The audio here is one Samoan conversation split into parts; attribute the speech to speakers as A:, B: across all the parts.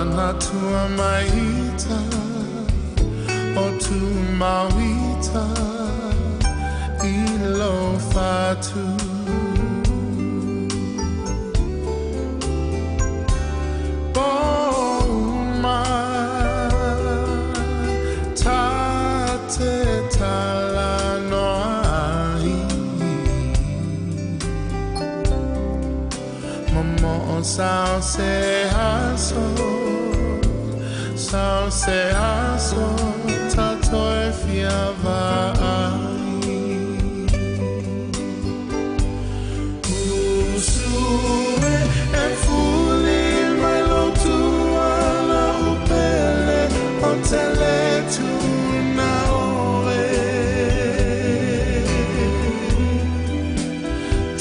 A: Manatua maita o tu mauita i lo fatu. Bouma ta te tala noai Momo sao se aso, sao se aso tatoe fia vaai. Usue e fuli mai lo tuala upele o tele tuna oe.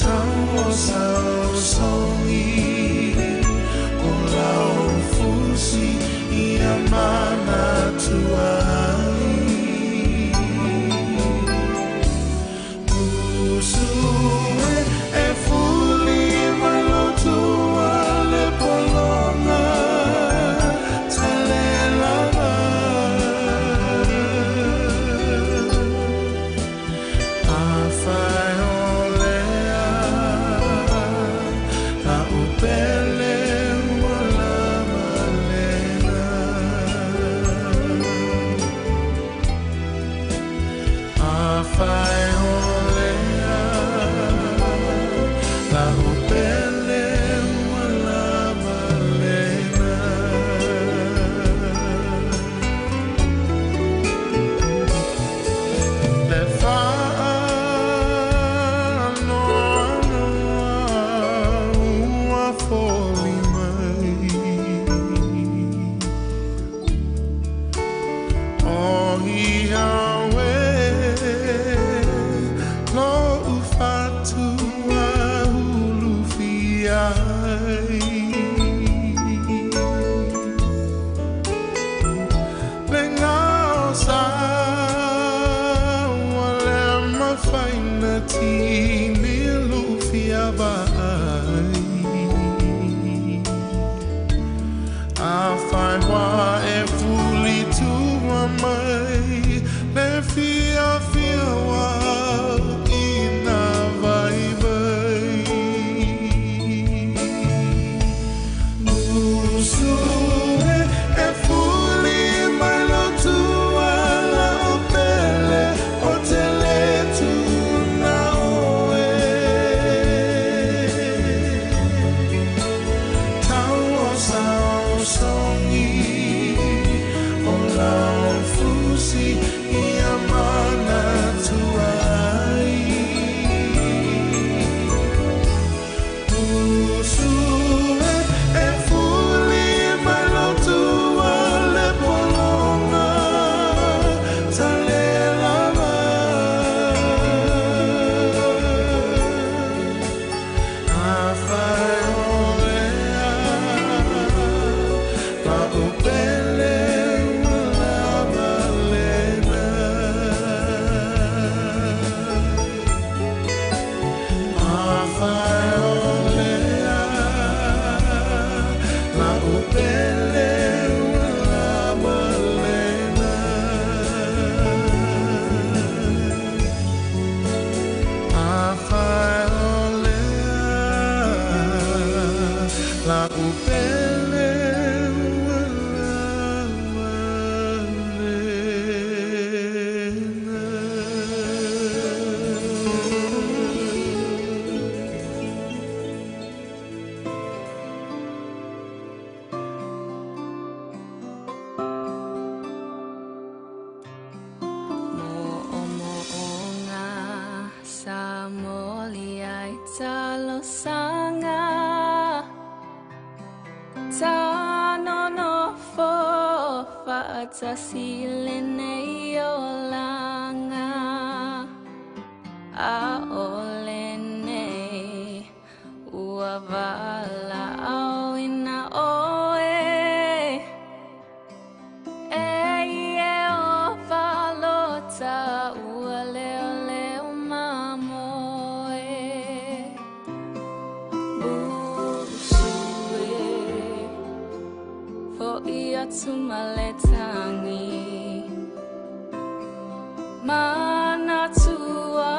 A: Tau sao songi o lau fusi ia mana tuai. Usue e fuli mai lo tuale polonga tale lava. Afai olea la upele ua lava lena. Afai olea la upele ua lava lena. Le whaanoanoa ua foli mai. O ia we lo ufatua hulu fiai. Le ngao sa wa le mafaina tini lufia vai. A whai wā e fuli tua mai, le fia fia wā i nā vai vai. Usue e fuli mai lo tuala o pele o tele tuna oe. Tau o sao songi o lau fusi ia mana tuai. Usue e fuli mai lo tuale polonga tale lava. Afai olea la upele ua lava lena. Afai olea la upele ua lava lena. Afai olea la upele ua lava lena.
B: Mo'omo'oga sa moli ai talosanga. Tanonofo fa'atasi lenei olaga. A'ole nei ua vala'auina oe. E ie o falota ua leoleo mamoe. Usue fo'i atu ma le tagi. Manatua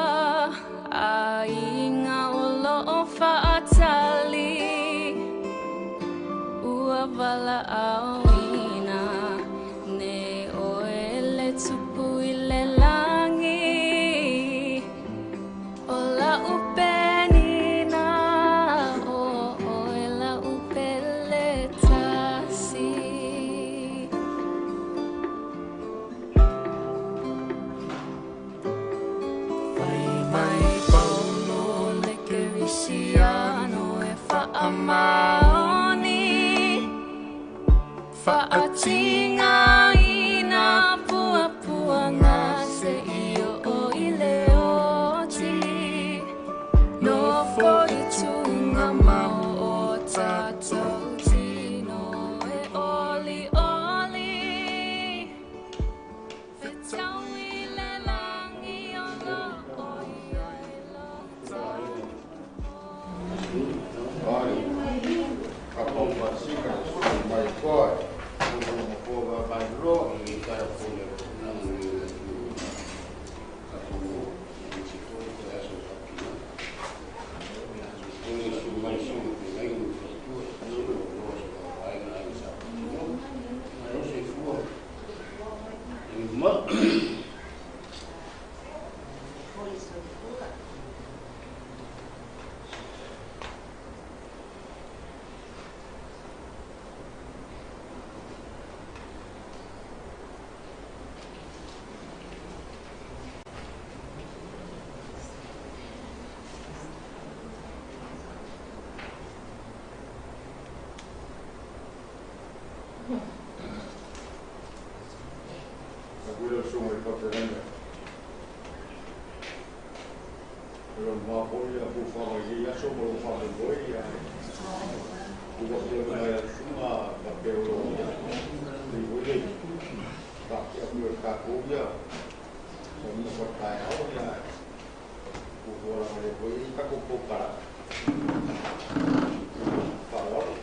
B: aiga o loo faatali, ua valaauina nei oe le Tupu i le lagi. O lau penina o oe lau pele tasi. Fai mai Paulo le Kerisiano e faamaoni, faatigāina puapuaga seia oo i le oti. Nofo i tugamao o tatou tino e olioli. Fetaui le lagi o loo i ai lo
C: Ai, ka mai koe. Akuila susuga i le faafeagaiga. O lona mafoia ia fuafuaga i lenei aso ma lou faamoemoe ia ua tulai mai a le susuga faapea o lo o lelei foi le faatea foi o le tatou ia saunia faletaeao ia fuafua lava lea foi i tatou polokalame. Faaaloalo.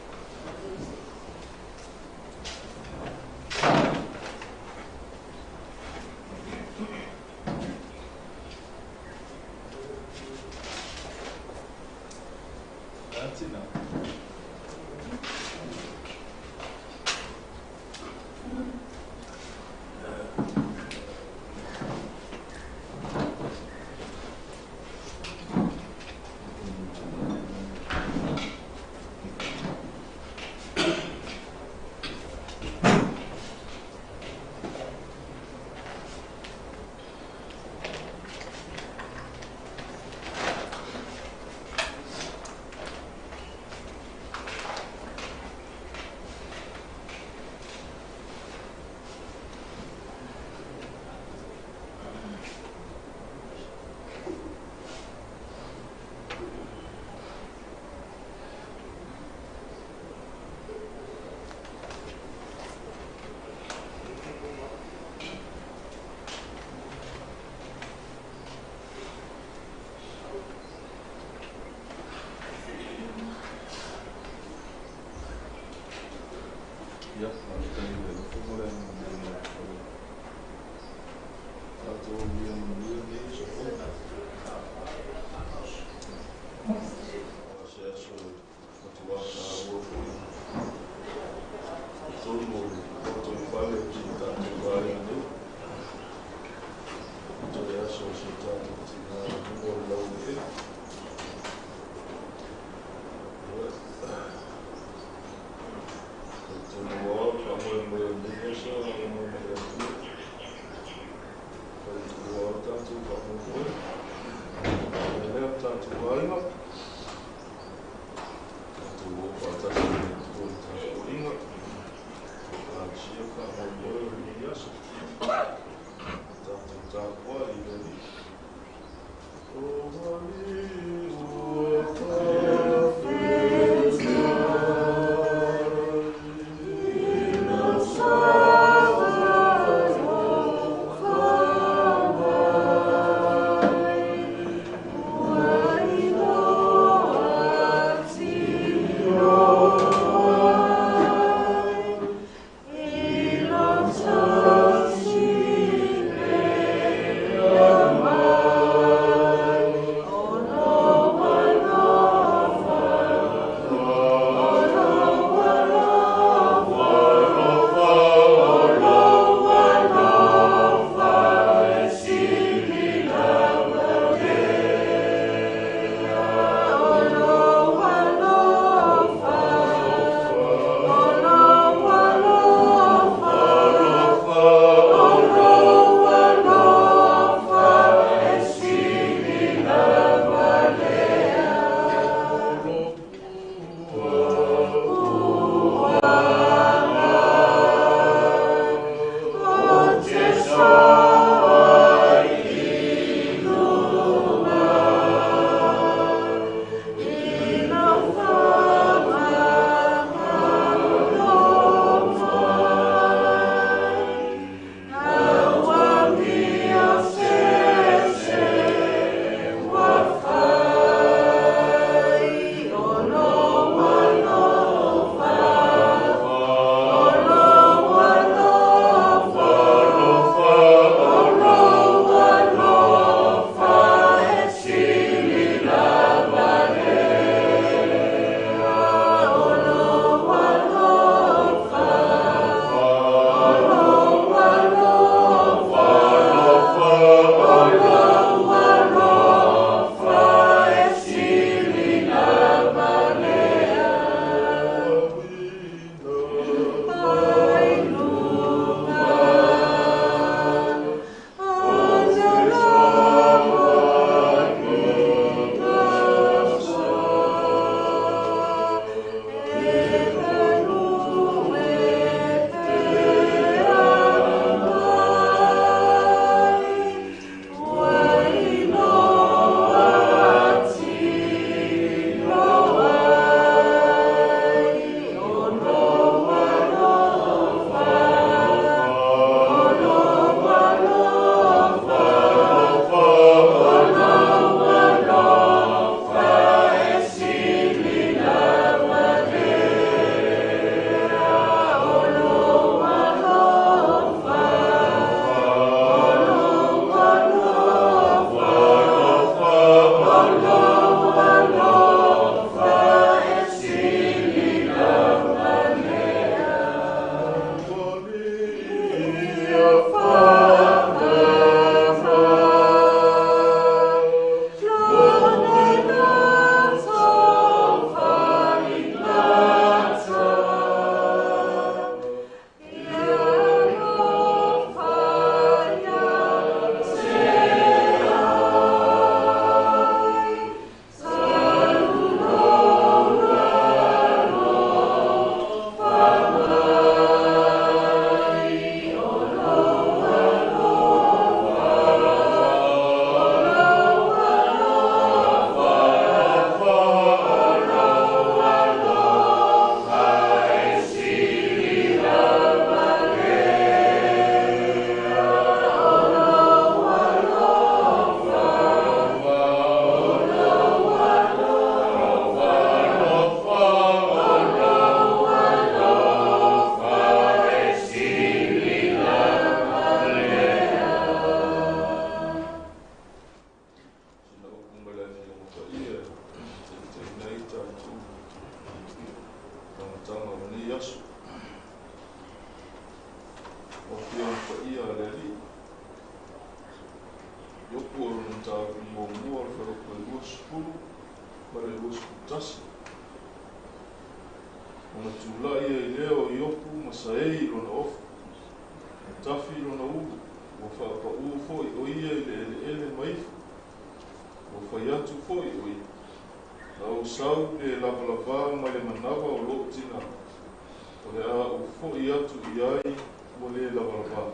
D: Ia, faafetai i le alofa ma le agalelei o le Atua ua tatou aulia manuia lenei aso fou. O se aso matua taua foi i totonu o le lotoifale o si o tatou aiga nei. O le aso o si o tatou tina i luga o le laueleele. Talitonu lava le faamoemoe o lenei aso ma le Atua. Tautua Ona tula'i ai lea o Iopu ma saei i lona ofu, ma tafi i lona ulu, ua faapaū foi o ia i le eleele ma ifo. Ua fai atu foi o ia, Na ou sau lē lavalavā mai le manava o lo'u tinā, o le a ou fo'i atu i ai ua lē lavalavā.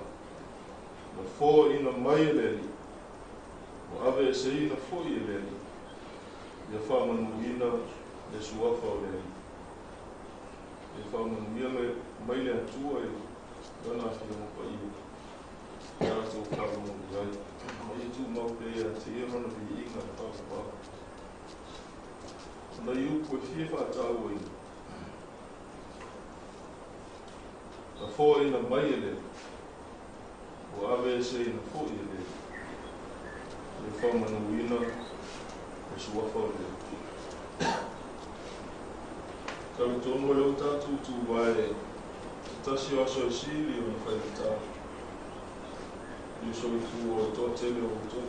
D: Na foaʻina mai e le Alii, ua aveeseina foi e le Alii, ia faamanuina le suafa o le Alii. Ia faamanuia mai le Atua i Lana Afioga Paia, tatou faalogo i ai, ma ia tumau pea ia te Ia Lona viiga e faavavau. O nai upu e fia faatauaina, na foaina mai e le Alii, ua aveeseina foi e le Alii. Ia faamanuina le suafa o le Alii. Talitonu o lea ua tatou tuvae i se tasi o aso e sili ona faigata i le soifua o le toatele o outou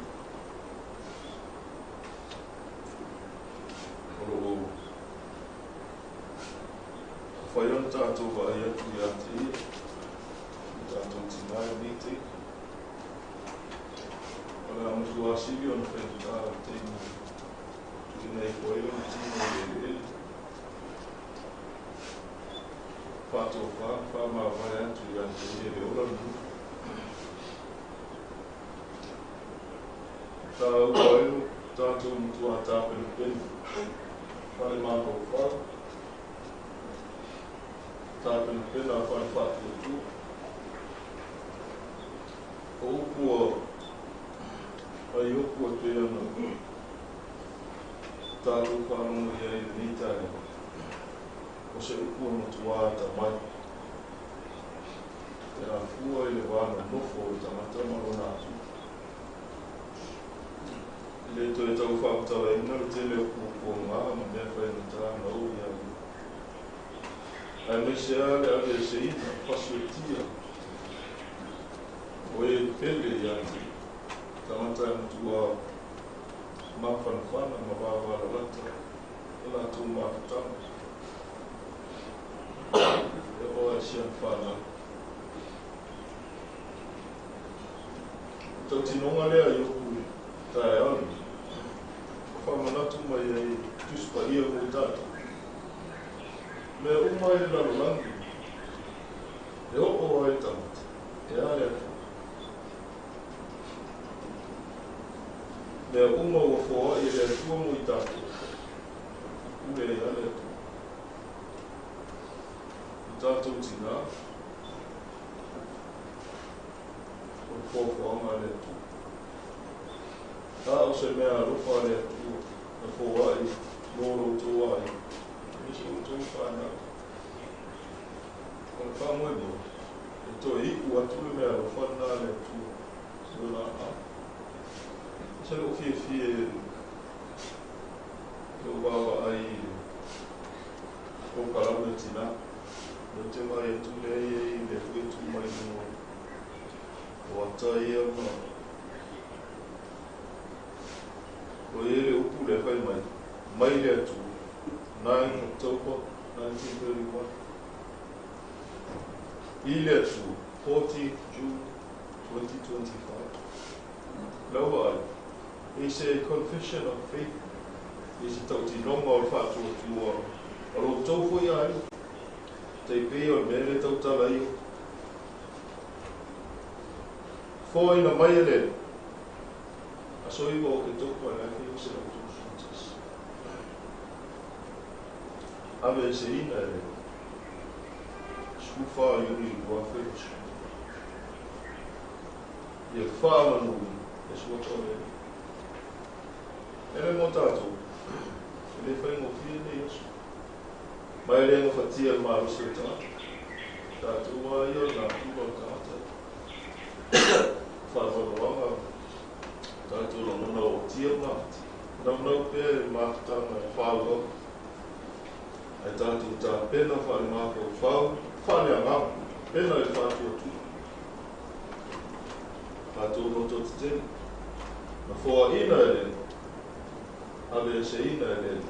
D: o lo o mafai ona tatou vaai atu ia te ia i tatou tinā i lenei taimi. O le a matua sili ona faigata le taimi e tuuina ifo ai lona tino i le eleele, faatofā ma faamavae atu ia te ia e le ola le nuu. E tāua ai lo tatou matuā tapenapena, faale-mafaufau, tapenapena faale-faatuatua. O upu a Iopu e pei ona tatou faalogo i ai i lenei taeao, o se upu e matuā atamai, e afua i le va nonofo o le tagata ma lona Atua. E le toe tau faamatalaina le tele o puapuaga ma mea faigata na oo ia Ia, aemaise lava le aveeseina fasuetia o e pele ia te ia, tagata e matuā mafanafana ma vavalalata le latou mafutaga, e oo lava i si ana fanau. O le tautinoga lea a Iopu i le taeao lenei, ua faamanatu mai ai i Tusi Paia mo i tatou, mea uma i le lalolagi e oo ai le tagata, e a le Atua. Mea uma ua foai e le Atua mo i tatou, e pule ai lava le Atua. O tatou tinā, o le foafoaga a le Atua. A o se mea alofa a le Atua na foai mo lo outou aiga, aemaise o outou fanau. O le faamoemoe, e toe iu atu le mea alofa lena a le Atua i lona aao. E se lou fiafia i lou vaavaai i le polokalame a tinā. Lea ou te vaai atu lea e i ai lea foi e tu mai i luga o ata ia ma o i ai le upu lea fai mai, mai le Atua, 9 October 1931. I le Atua, 14 June 2025. Lau vaai, e se confession of faith, i se tautinoga o le faatuatua o lo outou foi aiga, tai pei o le mea lea tautala ai Iopu. Foaina mai e le Alii, aso 9 o Oketopa i le 1931. Aveeseina e le Alii, 14 Iuni 2020. Ia faamanuina le suafa o le Alii. E le mo tatou, e le faigofie lenei aso. Ma e le gafatia e le malosi o le tagata. Tatou lava ia o le natura o le tagata. Faanoanoaga tatou lagona ootia ma mafatia. Naunau pea i le mafutaga e faaauau. Ae tatou tapena faale-mafaufau, faale-agaga, pena i le faatuatua. Tatou loto tetele, na foaina e le Alii, aveeseina e le Alii,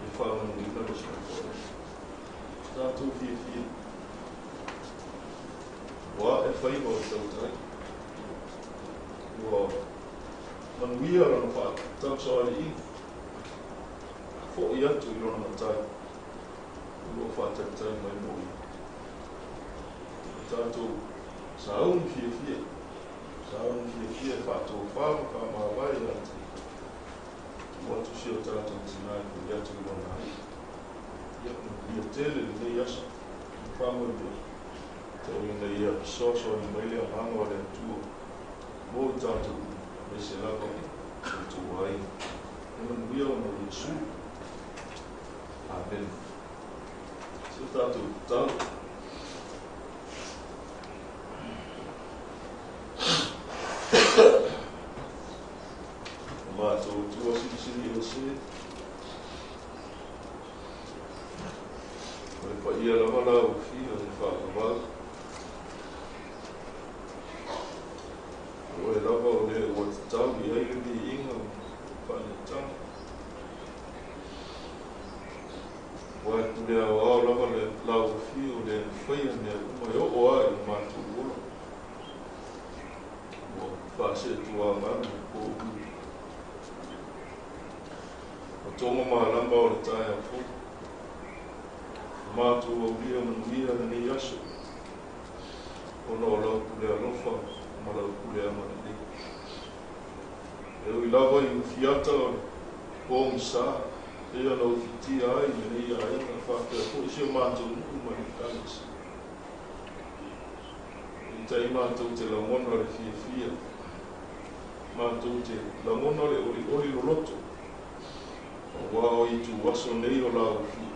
D: ia faamanuina le soifua o le Alii. Tatou fiafia ua a'e faiva o le tautai, ua manuia lona faatamasoaliiga, fo'i atu i lona Matai o loo faatalitali mai mo ia. Tatou sauni fiafia, sauni fiafia e faatofā ma faamavae ia te tuu atu si o tatou tinā e fo'i atu i lona aiga. Ia manuia tele lenei aso ma faamoemoe tau ina ia fesoasoani mai le Agaga o le Atua mo i tatou uma, aemaise lava o outou aiga. Ia manuia ona o Iesu. Amene. Se o tatou tatalo. O matou Atua silisili ese, o le paia lava la ufia o le faavavau. O oe lava o le ua tatau i ai le viiga ma faaneetaga. Ua e pule aoao lava le la ufia o le faia mea uma e oo lava i le matou ola. Ua faaseetuaga le pouli. O toga malama o le taeao fou. O matou aulia manuia lenei aso, ona o lau pule alofa ma lau pule agalelei. E ui lava i ufiata o le pogisa, pei ona ufitia ai lenei aiga faapea foi si o matou nuu ma le Ekalesia. Peitai matou te lagona le fiafia, matou te lagona le olioli loloto, auā o ituaso nei o la ufia.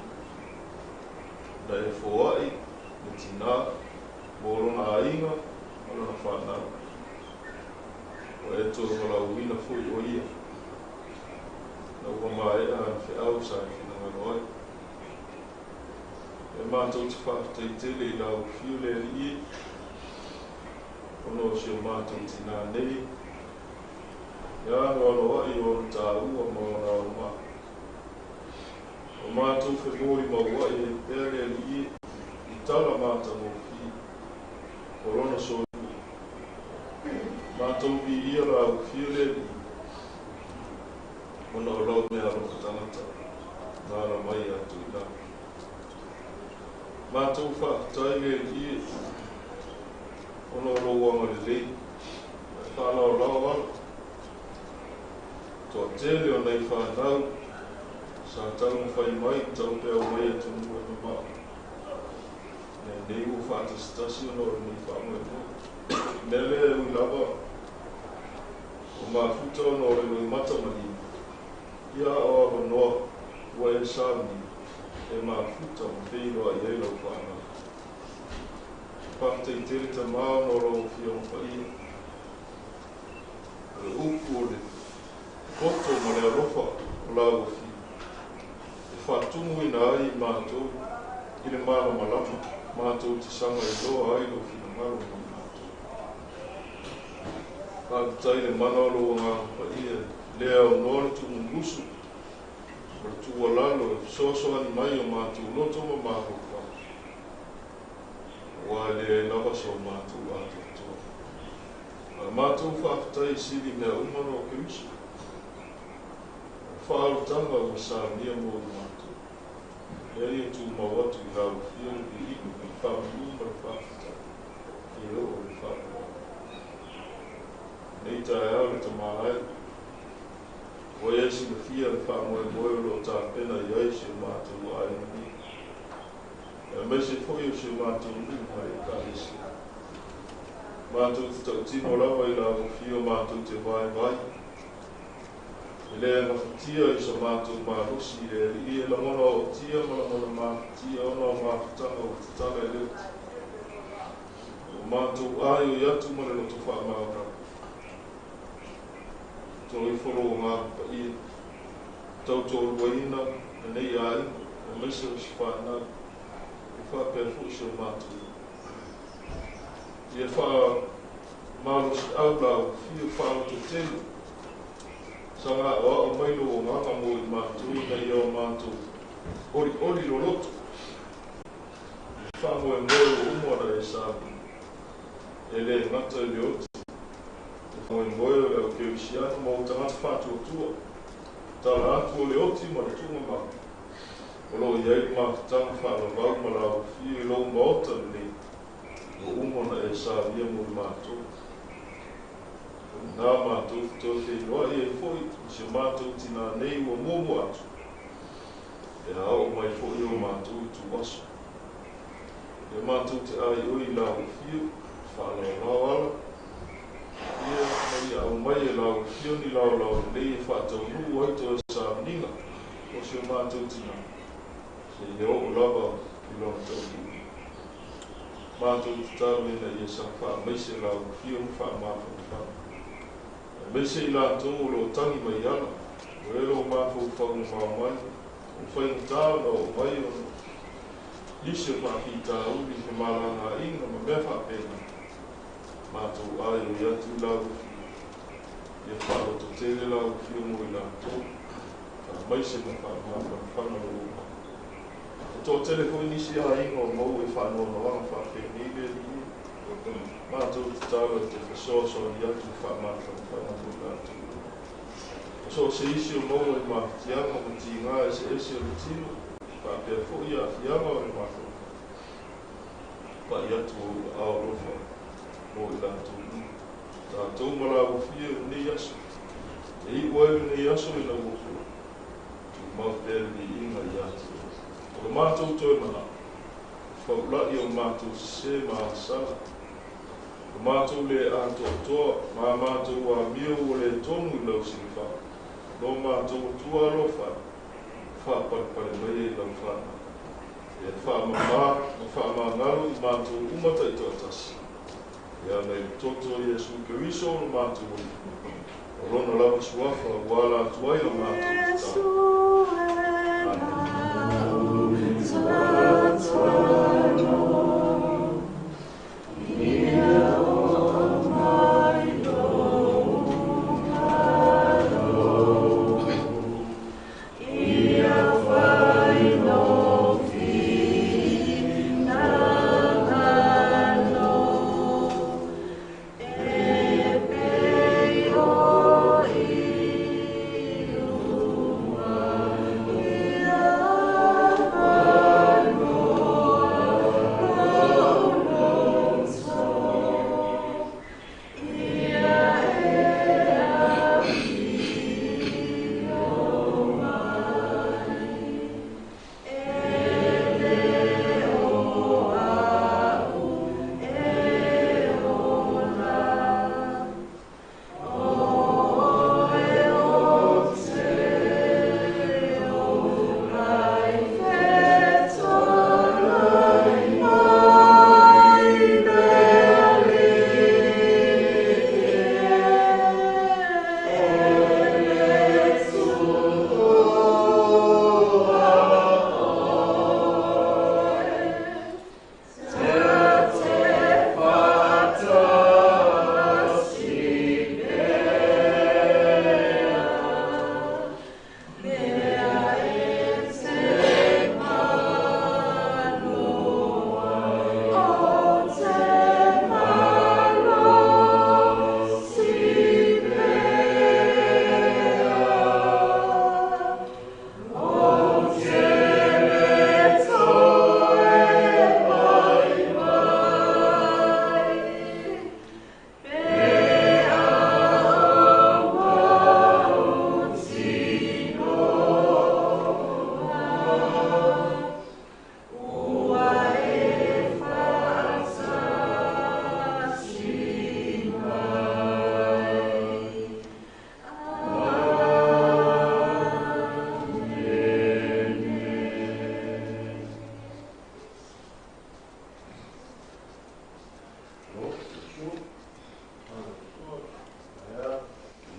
D: Na e foai le tinā mo lona aiga ma lona fanau. Ua e toe valaauina foi o ia, na ua maea ana feau sa e finagalo ai. E matou te faafetai tele i la ufia le Alii e, ona o si o matou tinā nei, e anoanoai ona taua ma ona aoga. O matou femolimauai ai pea le Alii e i tala matagofie o lona soifua. Matou viia la ufia le Alii, ona o lau mea alofa tagata na ala mai ia te i lalo. Matou faafetai le Alii e, ona o lou agalelei e faalaolao ala. Toatele o nai fanau sa taumafai mai taupeau mai atunuu e mamao. Lenei ua faatasitasi ona o lenei faamoemoe. Mea lea e ui lava o mafuta ona o le loimata ma lima, ia a o avanoa ua e saunia e mafuta ma feiloai ai lau fanau. Faafetai tele Tamā ona o lau Afioga Paia. O le upu o le poto ma le alofa o lau Afioga e faatumuina ai i matou i le malamalama, matou te saga iloa ai lou finagalo mo i matou. Faafetai le mana o lou Agaga Paia le aunoa le tuumumusu o le tuualalo e fesoasoani mai o matou loto ma mafaufau, auā e leai lava so matou atoatoa. A o matou faafetai e sili mea uma ona o Keriso, o le faaolataga ua saunia mo i matou. Lea ia tumau atu i lau Afioga le viiga ma le faamanu ma le faafetai e oo i le faavavau. Nei taeao le Tamā e, ua e silafia le faamoemoe o loo tapena i ai si o matou aiga nei, aemaise foi o si o matou nuu ma le Ekalesia. Matou te tautino lava i lau Afio matou te vaivai. E le gafatia i so matou malosi le Alii e lagona ootia ma lagona mafatia ona o mafutaga ua tatala e le oti. Ua matou aioi atu ma le loto faamaonaga. Tolo ifo lou Agaga Paia, tautoaluaina lenei aiga, aemaise o si fanau, e faapea foi si o matou. Ia faamalosiau lau Afio faalototele, saga aoao mai lou Agaga mo i matou ina ia o matou olioli loloto. Faamoemoe ua uma ona e sauni, e lē gata i le oti, le faamoemoe o le au kerisiano ma o tagata faatuatua, tala atu o le oti ma le tuugamau, o loo i ai le mafutaga faalavau ma lauafio i lou maota lenei, ua uma ona e saunia mo i matou. O lenā matou te toe feiloai ai foi ma si o matou tinā nei ua muamua atu, pe a oo mai foi o matou ituaso. Ia matou te aioi i lau afio, faalaolao ala, ia ma ia aumai e lau afio ni laolao lelei e faataunuu ai toe sauniga o si o matou tinā, seia oo lava i lona taunuuga. Matou tatalo ina ia saga faamaise lau afio ma faamafanafana, aemaise i latou o loo tagi mai ala, o e loo mafaufau mamao mai, o faigata ona oo mai ona nisi o faafitauli, femalagaaiga ma mea faapena. Matou aioi atu i lau afio, ia faalototele lau afio mo i latou, faamaise ma faamafanafana lou aao. E toatele foi nisi aiga o maua i faanoanoaga faapenei le Alii e. Matou tatalo e te fesoasoani atu ma faamafanafana mo i latou. O so o se isi o maua i mafatiaga ma tigā eseese o le tino, faapea foi aafiaga o le mafaufau, pa'i atu ou aao alofa mo i latou uma. Tatou ma lauafio i lenei aso, e iu ai lenei aso ina ua pō, tumau pea le viiga ia te oe. O lo matou toe manao, faula'i o matou sesē ma agasala, o matou lē atoatoa ma a matou amio ua lē tonu i lau silafaga, lo matou Atua alofa e, faapalepale mai ai lau fanau. Ia faamamā ma faamagalo i matou uma taitoatasi, e ala i le toto o Iesu Keriso o lo matou Alii, o lona lava suafa ua ala atu ai la matou tatalo.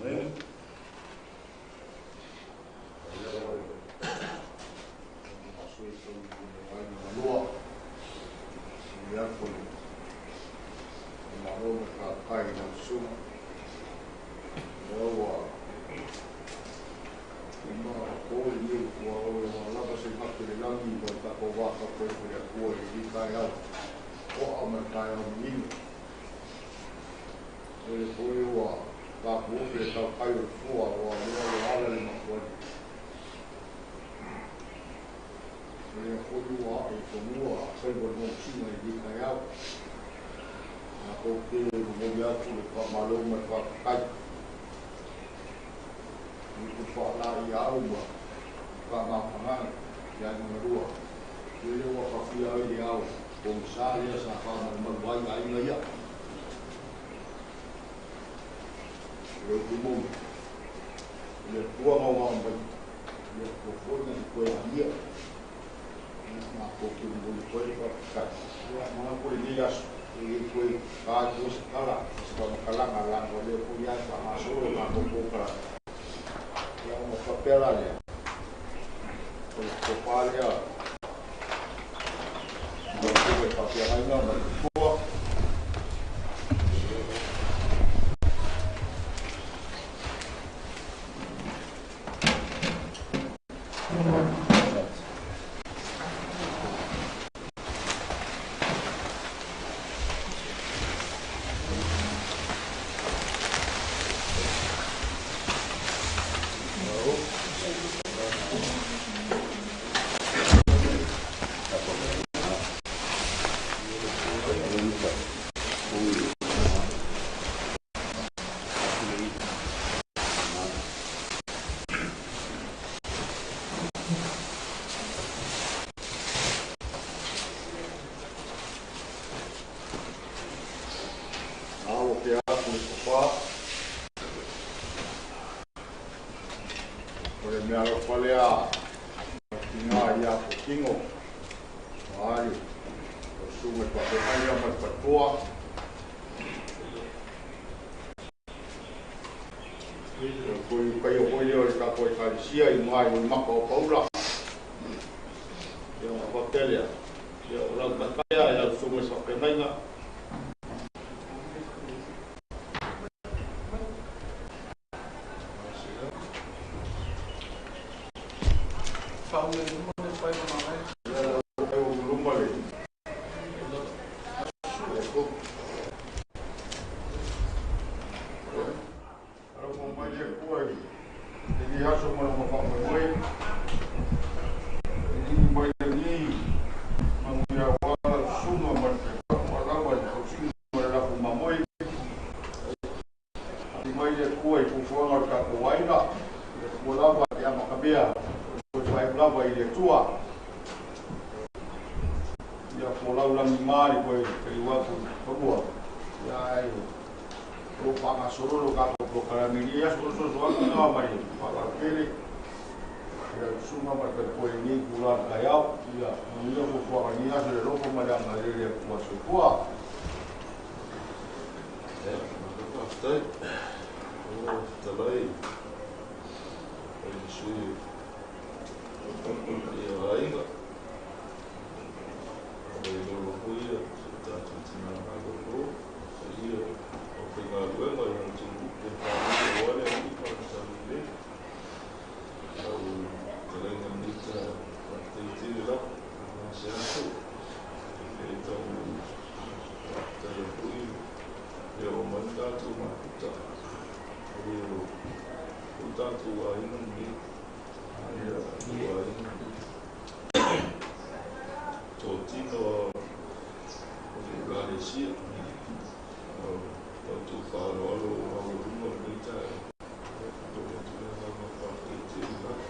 D: Amene.
C: Atua i lenei taeao to'a ma le taeao manino. O le foi ua tatou ofi i le talatai o le foa ua lea ua ala le matuali. O lea foi ua ae i fanua faiva le mausiga i lenei taeao. Matou te momoli atu le faamalo ma le faafetai i upu faalaeiau ma faamafanafanaga i aiga na lua. Lele ua tafia ai le ao pogisa lea sa faamalumalu ai aiga ia. O le upu moni, o le Atua gaogao mai, le Atua foi na te toe agia. Ia, matou te momoli atu ai le faafetai. Ia, manatu lenei aso, e le toe ta atu ai se tala, se faamatalaga, leaga o lea foi lava e faagasolo le matou polokalame. Ia, ona faapea la lea, o le tofa lea i lau Afioga i le faafeagaiga ma le matua. A ua tea atu le tofa, o le meaalofa lea a le tina ia Kotino, vae lau susuga i le faafeagaiga ma le faletua. O le toe ulutaia foi lea o le tatou Ekalesia i uga i Loimata o Paula. Ia ona faapea lea, ia o lau taitai i lau susuga i le faafeagaiga. Ia lau luma le Alofa mai le Atua i lenei aso ma lona faamoemoe. E lili mai lagi manuia aua lau susuga ma le faletua lava i le tausiga ma le lafo mamoe. Ali mai le Atua i fuafuaga o le tatou aiga. Le Atua lava e amatamea, o le faaiu lava i le Atua. Ia folau lagi ma le toe taliu atu i fanua. Ia ae o lo o faagasolo lo tatou polokalame i lenei aso. O le sosoaga lena mai le faaaloalo tele i lau susuga ma le faletua i lenei itula o le taeao. Ia manuia fuafuaga i lenei aso i le alofa ma le agalelei o le Atua. Soifua.
D: Ia, malo faafetai. Ua fetalai ai le sui usufono o aiga. O le lolo foi ia si o tatou tina malolo, paia o faigaluega i le atunuu le faalia aua le alii ma lana talalelei. Lau fetalaiga i lenei taeao, faafetai tele lava. E gasea foi. E le tau faafetaia foi le oo mai le tatou mafuta. E le o tatou aiga lenei. Ia, o aiga lenei. Totino o le Ekalesia. O tatou faaaloalo o maualuga o lenei taeao. Momoli atu le agaga faafetai tele lava.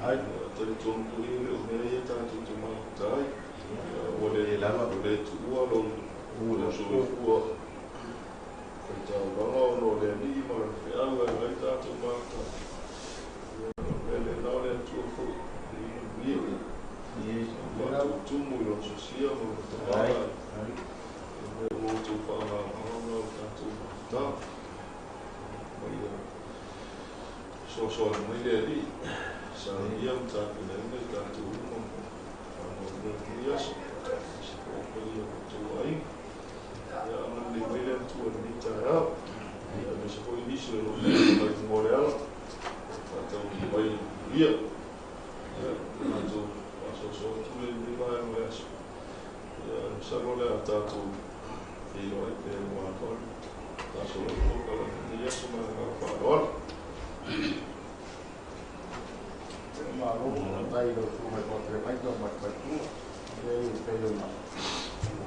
C: Ai.
D: Talitonu foi e le o mea ia tatou te mafuta ai. Ua le tuua lou soifua faitaulaga ona o le alii ma lana feau e ala ai tatou mafuta. O le mea lena o le Atua foi e manuia. Faatutumu i lona sosia ma lona tamaga. E mea ua outou faagaga ona o tatou mafuta. Ma ia soasoani mai le alii. Saunia ma tapenaina i tatou uma mo faamoemoe lenei aso. Se foi paia o outou aiga. Ia agalelei mai le Atua i lenei taeao. Ia aemaise foi nisi o lo o mai luga o le ala. Faataunuu mai ia. Ia, matou faasoasoa atu le lenei vaega o le aso. Masalo o le a tatou feiloai pea i le va gasolo ai polokalame i lenei aso ma le agaga faaaloalo.
C: Malo, faafetai i lau Susuga i le Fofoga Fetalai ma le faletua. E pei ona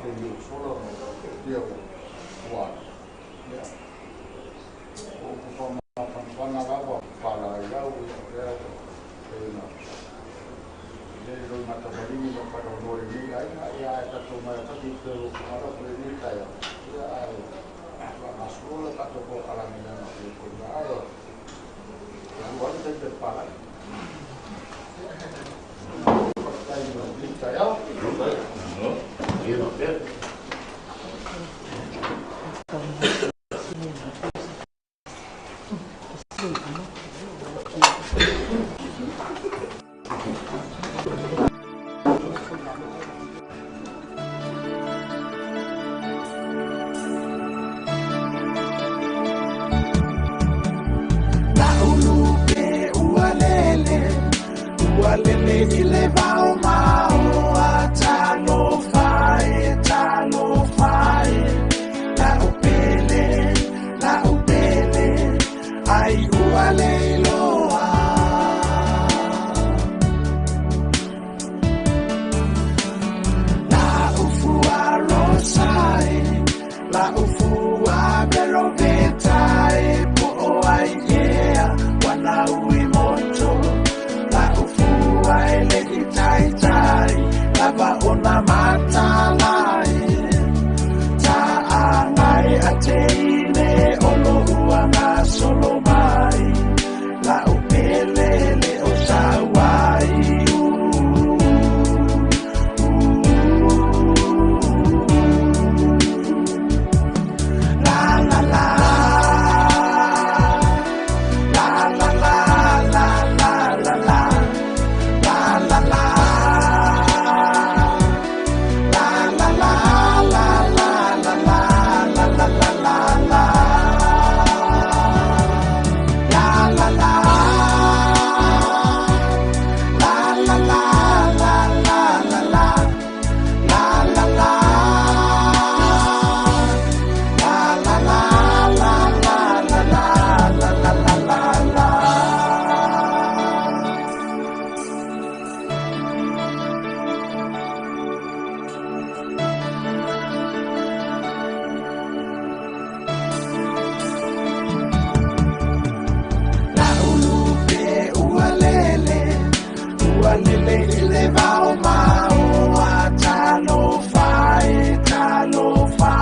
C: taimi ua sola ma ua ua alu, ia, o upu faamafanafana lava faalaeiau, ia, o lea ua pei ona i ai lou gatamaligi ma faanoanoa i lenei aiga, ia, ae tatou omai faatasi i pei o lou finagalo atu i lenei taeao, ia, ae faagasolo le tatou polokalame leaga e pei ona e alu alu taimi o le palagi. Faafetai mo lenei taeao.
A: Laulupe ua lele, ua lele i le vao maoa, talofa e, talofa e. Lau pele, lau pele, ai ua le iloa. Lau fua rosa e, lau fua veloveta e, po o ai ea, wana ui moto. Lau fua e le i taitai, lava ona matalai. Ta angai a teine o lo uanga solo mai. Lau pele le o sauai. La la la. La la la la la la la. La la la. La la la la la la la la la la la la. La la la. La la la la la la la. La la la. La la la la la la la la la la la la. Laulupe ua lele, ua lele i le vao maoa, talofa e, talofa.